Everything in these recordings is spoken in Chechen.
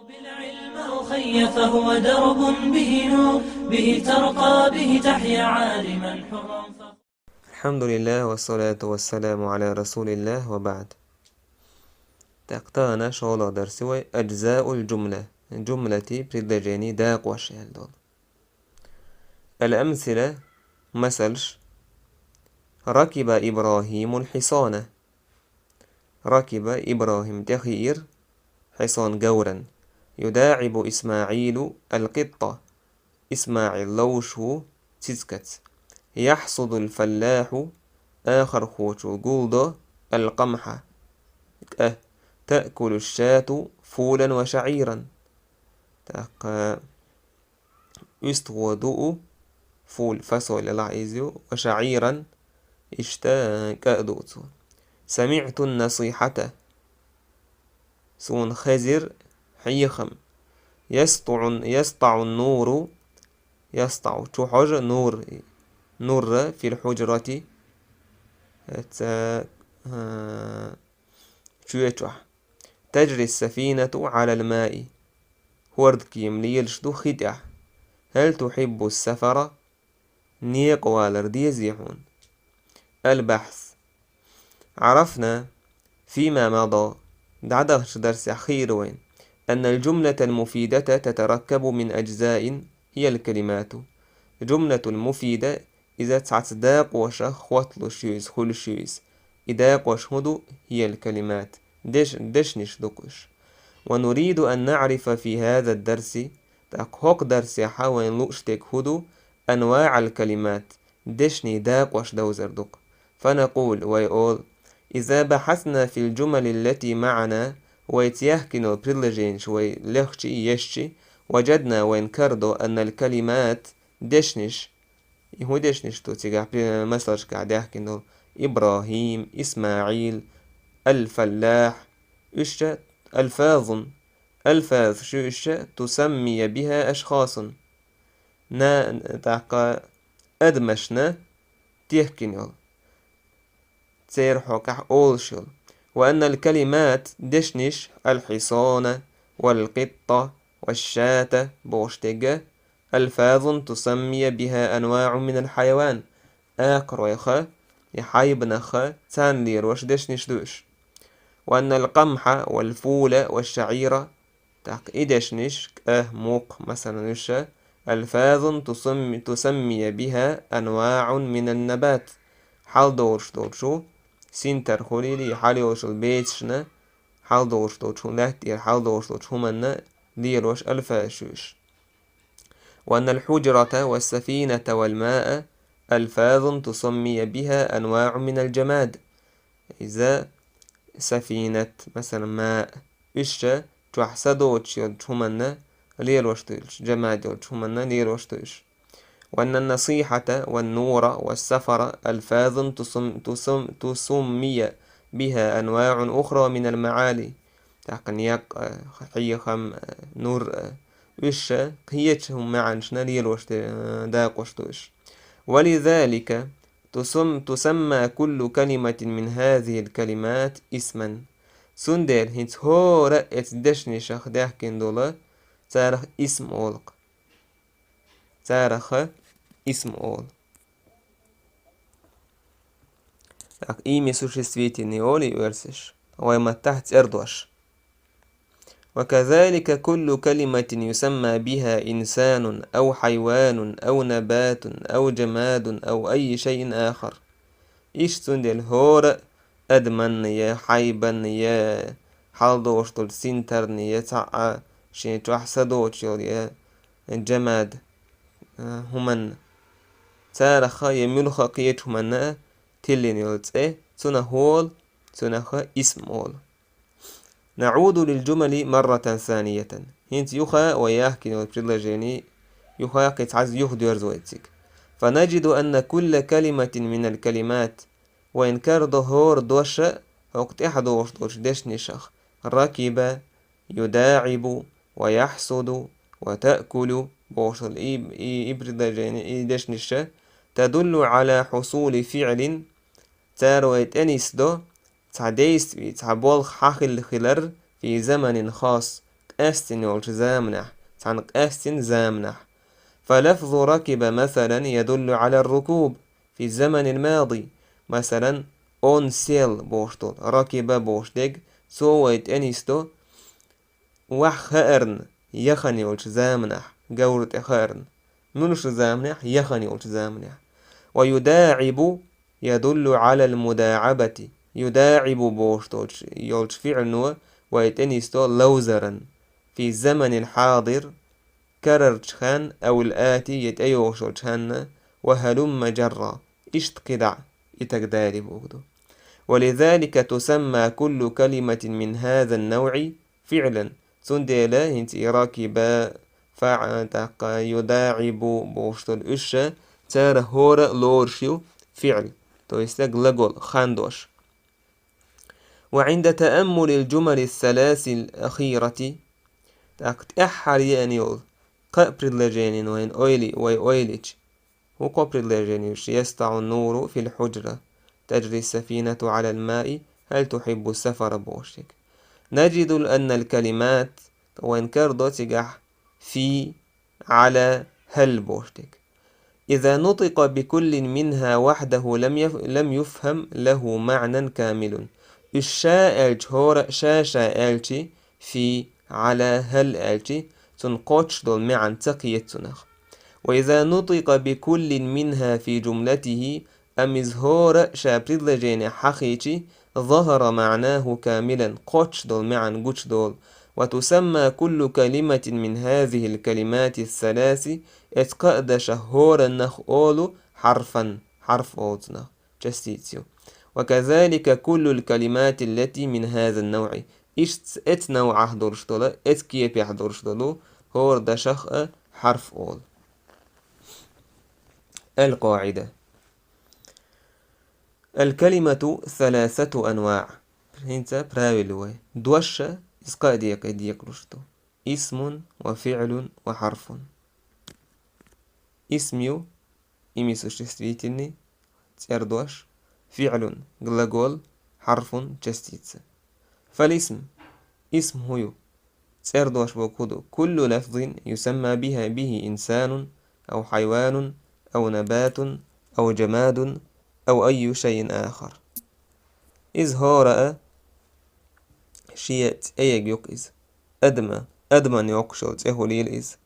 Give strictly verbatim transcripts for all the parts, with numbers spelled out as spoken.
العلم أخي فهو درب به نور، به ترقى به تحيا عالما حرا. الحمد لله والصلاة والسلام على رسول الله وبعد. ТӀаккха тахана шоллагӀа дарс ю вай أجزاء الجملة, жумлати предложени дакъош ял долу. الأمثلة, масалш: ركب إبراهيم الحصان. ركب, ИбрахӀим тӀехиира, حصان, говран. يداعب إسماعيل القطة. ИсмаӀил ловш ву цицкаца. يحصد الفلاح, ахархочо гулдо, القمح, кӀа. تأكل الشاة فولا وشعيرا. ТӀаккха уьстагӀо дуу фул, фасоль лаьцна иза ю, وشعيرا, иштта кӀа а дуу цо. سمعت النصيحة. Суна хезира хьехам. يسطع, يسطع النور, يسطع, чу хьожу, нур, нур, في الحجرة, хӀинца, а, чоь чохь. تجري السفينة على الماء. ХӀордкема лелаш ду хи тӀехь. هل تحب السفر؟ Некъа валар дезий хьуна? البحث. عرفنا فيما مضى, дӀадахча дарсехь хиира вайна, أن الجملة المفيدة تتركب من أجزاء هي الكلمات. جملة المفيدة, иза цхьацца дакъошах хотталуш ю иза, хуьлуш ю иза. И дакъош хӀун ду? هي الكلمات, деш-, дешнаш ду-кх уьш. ونريد أن نعرف في هذا الدرس, тӀаккха хӀокху дарсехь вайна лууш дерг хӀун ду? أنواع الكلمات, дешнийн дакъош довзар ду-кх. فنقول, вай олу: إذا بحثنا في الجمل التي معنا, вайца яьхкина йолу предложенеш вай лехча, ешча, وجدنا, вайна карадо, أن الكلمات, дешнаш, и хӀун дешнаш ду цигахь при-, масалшкахь даьхкина долу: إبراهيم, إسماعيل, الفلاح, уьш ألفاظ, алфаз шу уьш, تسمي بها أشخاص, на-, тӀаккха адамашна техкина йолу, церан хьокъехь олуш йолу. وأن الكلمات, дешнаш, الحصان والقطة والشاة бохуш дерг, ألفاظ تسمي بها أنواع من الحيوان, акхаройх, я хьайбанах царна лелош дешнаш ду уьш. وأن القمح والفول والشعير, тӀаккха и дешнаш, кӀа, мукх, масалан, уьш, ألفاظ تسم-, تسمي بها أنواع من النبات, хьалдолуш долчу синтар хуьлийла, хьалйолуш йолу бецашна, хьалдолуш долчу хӀу-, лаьтта тӀера хьалдолуш долчу хӀуманна лелош алфаз шу уьш. وأن الحجرة والسفينة والماء ألفاظ تسمي بها أنواع من الجماد. Иза сафинат, масалан, маъ, уьш чохь са доцуш йолчу хӀуманна лелош ду уьш, жамад йолчу хӀуманна лелош ду уьш. وأن النصيحة والنور والسفر ألفاظ تسم-، تسم-، تسمي بها أنواع أخرى من المعالي. ТӀаккха некъ, хьехам, нур, уьш кхечу маьӀнашна лелош де-, дакъош ду уьш. ولذلك تسم-، تسمى كل كلمة من هذه الكلمات اسما. Цундела хӀинца хӀора а эцу дешнашах даьхкина долу, царах исм олу-кх. Царах исм олу. Так, имя существительное олу и оьрсаша, вай маттахь цӀердош. وكذلك كل كلمة يسمى بها إنسان أو حيوان أو نبات أو جماد أو أي شيء آخر. Иштта цундела хӀора а адаманна, я хьайбанна, я хьалдолуш долчу синтарна, я цхьаъ шен чохь са доцуш йолу, я жамад, а, хӀуманна. Царах я муьлхха а кхечу хӀуманна тиллина йолу цӀе, цунах хӀу олу, цунах исм олу. نعود للجمل مرة ثانية. ХӀинца юха вай яхкина йолу предложени, юха кхин цхьа юха доьрзу вай цига. فنجد أن كل كلمة من الكلمات. Вайна карадо хӀора дош а хӀокху тӀаьхьа догӀуш долчу дешнашах: ركب، يداعب، ويحصد، وتأكل бохуш долу и, и, и предложени, и дешнаш а تدل على حصول فعل, цара вай тӀенисдо цхьа действие, цхьа болх хьан хилла хилар في زمن خاص, къаьстина йолчу заманахь, цхьана къаьстина заманахь. فلفظ ركب مثلا يدل على الركوب في الزمن الماضي. Масалан, он сел бохуш долу, ركب бохуш дерг, цо вай тӀенисдо ваьхьа хаарна, яхана йолчу заманахь, говра тӀе хаарна. Муьлхачу заманахь? Яхана йолчу заманахь. ويداعب يدل على المداعبة. يداعب бохуш долчу, йолчу фиълано вай тӀенисдо ловзаран. في الزمن الحاضر, карарчу хенна, أو الآتي, я тӀейогӀуш йолчу хенна, وهلم جرا. Иштта кхидӀа и так далее боху ду. ولذلك تسمى كل كلمة من هذا النوع فعلا. Цундела хӀинца и ركب, فعل, тӀаккха يداعب бохуш долу уьш, цара хӀора а лоруш ю فعل, то есть глагол, хандош. وعند تأمل الجمل الثلاث الأخيرة, тӀаккха тӀаьххьара еана йолу кхаа предложенина вайн ойла, вай ойла йича, хӀун кхо предложени ю уьш: يسطع النور في الحجرة، تجري السفينة على الماء، هل تحب السفر бохуш дерг. نجد أن الكلمات, вайн карадо цигахь في، على، هل бохуш дерг. إذا نطق بكل منها وحده لم يف-, لم يفهم له معنى كامل. Уьш ша аьлча, хӀора а ша-ша аьлча, في، على، هل аьлча, цунна кхоччуш долу маьӀна ца кхета цунах. وإذا نطق بكل منها في جملته, амма иза хӀора а ша предложени хьахийча, ظهر معناه كاملا, кхоччуш долу маьӀна гучудолу. وتسمى كل كلمة من هذه الكلمات الثلاث, эцу кхаа дашах хӀораннах олу حرفا, хьарф олу цунах, частица ю. وكذلك كل الكلمات التي من هذا النوع. Иштта эцу навӀах долуш долу, эцу кепехь долуш долу хӀора дашах а хьарф олу. القاعدة. الكلمة ثلاثة أنواع. ХӀинца правило вай. Дош иза кхаа декъе декъалуш ду. اسم وفعل وحرف. Исм ю, имя существительный, цӀердош, فعل, глагол, حرف, частица. فالاسم, исм хӀун ю? ЦӀердош бохург ду: كل لفظ يسمى بها، به إنسان أو حيوان أو نبات أو جماد أو أي شيء آخر. Иза хӀора а шен цӀе йоккху иза. Адама, адаман йоккхуш йолу цӀе хуьлийла иза.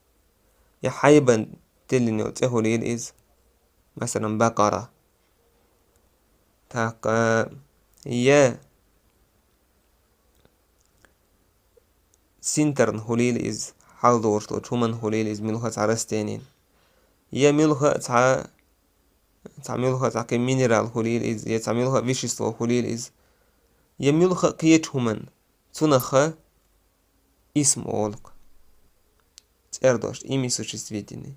Я хьайбан тиллина йолу цӀе хуьлийла иза. Масалан, بقرة. ТӀаккха я синтарна хуьлийла иза, хьалдолуш долчу хӀуманна хуьлийла иза, муьлхха цхьа растенина. Я муьлхха цхьа, цхьа муьлхха цхьа кхин минерал хуьлийла иза, я цхьа муьлхха вещество хуьлийла иза. Я муьлхха кхечу хӀуманна. Цунах исм олу-кх. ЦӀердош, имя существительный.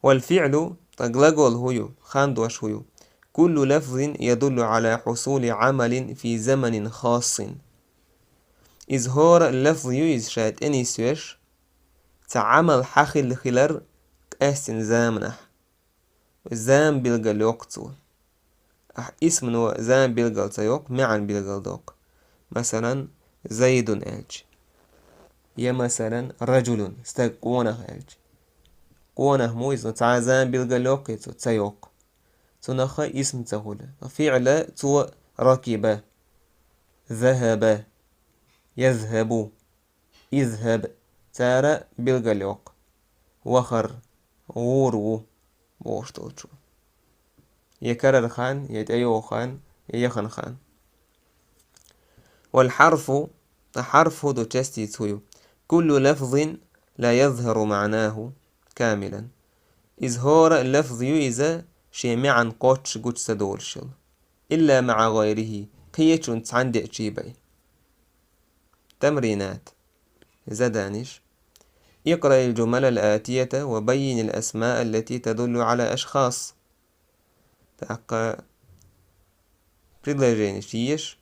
والفعل, ткъа глагол хӀун ю, хандош хӀун ю? كل لفظ يدل على حصول عمل في زمن خاص. Иза хӀора лафз ю иза ша тӀенисвеш, цхьа Ӏамал хьахилла хилар къаьстина заманахь. Зама билгал йоккху цо. Ахь исмано зама билгал ца йоккху, маьӀна билгал доккху. Масалан, زيد аьлча. Я, масалан, رجل, стаг, къонах аьлча. Къонах ма ву иза, но цхьа зама билгал йоккху цо, ца йоккху. Цунах исм ца хуьлу. ФиӀла цо ركب, ذهب, يذهب. اذهب, цара билгал йоккху. Вахар, гӀур ву, бохуш долчо. Я карара хан, я тӀейогӀу хан, я яхана хан. والحرف, ткъа хьарф хӀун ду, частица хӀун ю? كل لفظ لا يظهر معناه كاملا. Иза хӀора лафз ю иза, шен маьӀна кхоччуш гучу ца долуш йолу. إلا مع غيره, кхечунна цхьаьна деъчий бен. تمرينات. Заданиш. اقرأ الجمل الآتية وبين الأسماء التي تدل على أشخاص. ТӀаккха предложениш еша,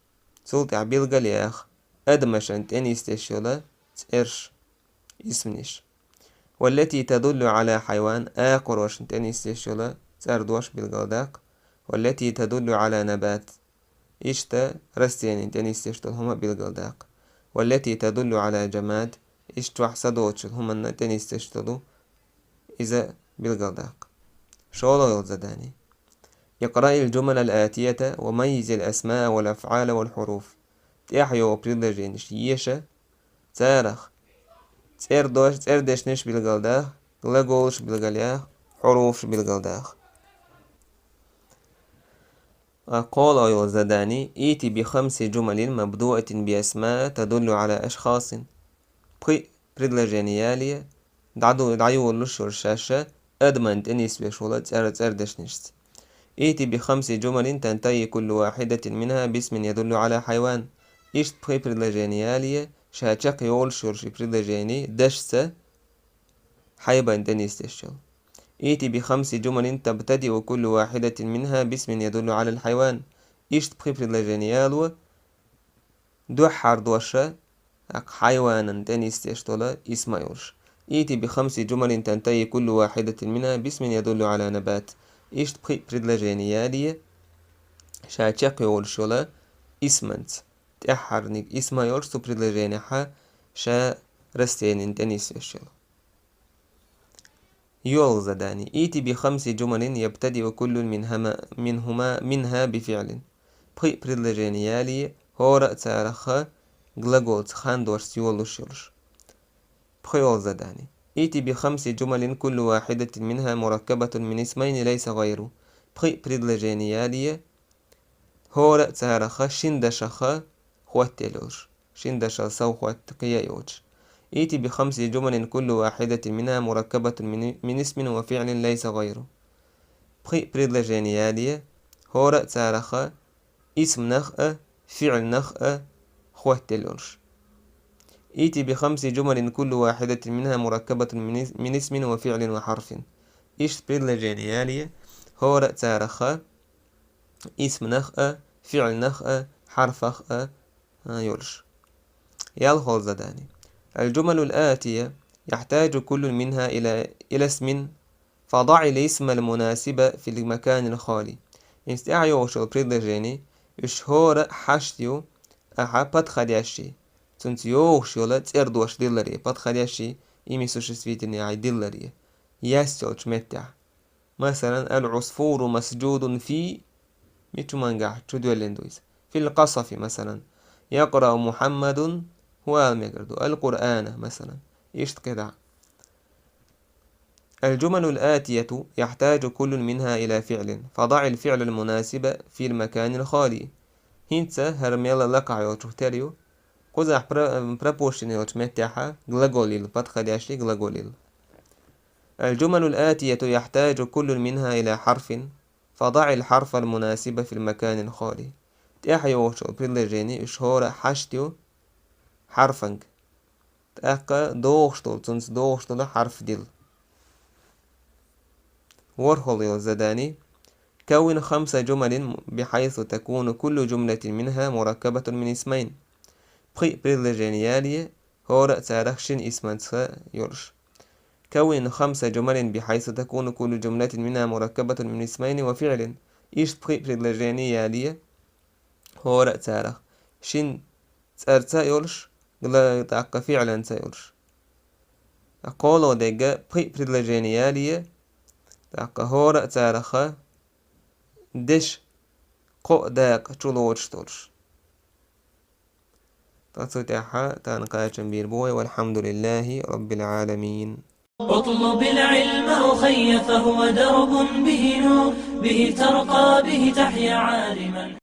цул тӀаьхьа билгалъяха адамашна тӀе нисдеш йолу цӀерш, исмниш. والتي تدل على حيوان, акхарошна тӀе нисдеш йолу цӀердош билгалдаккха. والتي تدل على نبات. Иштта растенина тӀе нисдеш долу хӀума билгалдаккха. والتي تدل على جماد, Иштта чохь са доцучу хӀуманна тӀе нисдеш долу иза билгалдаккха. ШолгӀа йолу задание. اقرأ الجمل الآتية وميز الأسماء والأفعال والحروف. ТӀехь йогӀу предложенеш еша, царах цӀердош, цӀердешнаш билгалдаккха, глаголаш билгалъяккха, хьуруфаш билгалдаккха. КхоалгӀа йолу задание. ائت بخمس جمل مبدوءة بأسماء تدل على أشخاص. Пхи предложени ялае, дӀаду-, дӀайолуш йолу шаьш адаман тӀе нисвеш волу цӀер-, цӀердешнашца. ائت بخمس جمل تنتهي كل واحدة منها باسم يدل على حيوان. Иштта пхи предложени ялае, ша чекх йолуш йолу ши предложени дашца хьайбан тӀе нисдеш йолу. ائت بخمس جمل تبتدئ كل واحدة منها باسم يدل على الحيوان. Иштта пхи предложени яло, дуьххьара дош а, тӀаккха хьайванан тӀе нисдеш долу исма йолуш. ائت بخمس جمل تنتهي كل واحدة منها باسم يدل على نبات. Иштта пхи предложени ялае, ша чекх йолуш йолу исманца. ТӀаьххьарниг исма йолуш цу предложенехь ша растенин тӀе нисвеш йолу. ЙолгӀа задание. ائت بخمس جمل يبتدئ كل منهما، منهما، منها بفعل. Пхи предложени ялае, хӀора а царах глаголца, хандошца йолуш йолуш. ПхоьалгӀа задание. ائت بخمس جمل كل واحدة منها مركبة من اسمين ليس غيره. Пхи предложени ялае, хӀора а царах шин дашах хӀоттаелла йолуш, шин дашал сов хӀотта кхин а йоцуш. ائت بخمس جمل كل واحدة منها مركبة من، من اسم وفعل ليس غيره. Пхи предложени ялае, хӀора а царах исмнах а, фиълнах а хӀоттаелла йолуш. ائت بخمس جمل كل واحدة منها مركبة من، من اسم وفعل وحرف. Иштта предложени ялае, хӀора а царах исмнах а, фиълнах а, хьарфах а, а, йолуш. ЯлхолгӀа задание. الجمل الآتية يحتاج كل منها إلى، إلى اسم، فضع الاسم المناسب في المكان الخالي. Иза тӀехь йогӀуш йолу предложени, уьш хӀора а хьашт ю, ахьа подходящий, цуьнца йогӀуш йолу цӀердош дилларе, подходящий имя существительное ахьа дилларе, яц йолчу меттехь. Масалан, العصفور مسجود في, мичу мангахь чу доьллина ду иза. في القصف, масалан. يقرأ محمد, хӀун ала мегар ду, القرآن, масалан. Иштта кхидӀа. الجمل الآتية يحتاج كل منها إلى فعل، فضع الفعل المناسب في المكان الخالي. ХӀинца хӀара мел лакхахь йолчух тера ю, кхузахь про-, пропущенный йолчу меттехь глагол йилла, подходящий глагол йилла. الجمل الآتية يحتاج كل منها إلى حرف، فضع الحرف المناسب في المكان الخالي. ТӀехь йогӀучу предложени уьш хӀора а хьашт ю хьарфанга. ТӀаккха догӀуш долу, цуьнца догӀуш долу хьарф дилла. ВорхӀалгӀа йолу задание. كون خمس جمل بحيث تكون كل جملة منها مركبة من اسمين. Пхи предложени ялае, хӀора а царах шин исманца йолуш. كون خمس جمل بحيث تكون كل جملة منها مركبة من اسمين وفعل. Иштта пхи предложени ялае, хӀора а царах шин цӀарца а йолуш, гла-, тӀаккха фиъланца а йолуш. КхоалгӀа дерг, пхи предложени ялае, тӀаккха хӀора а царах дешан кхоъ дакъа чулоцуш долуш. Ткъа цу тӀехь тахана кхачам бийр бу вай, والحمد لله رب العالمين. اطلب العلم أخي فهو درب به نور، به ترقى به تحيا عالما.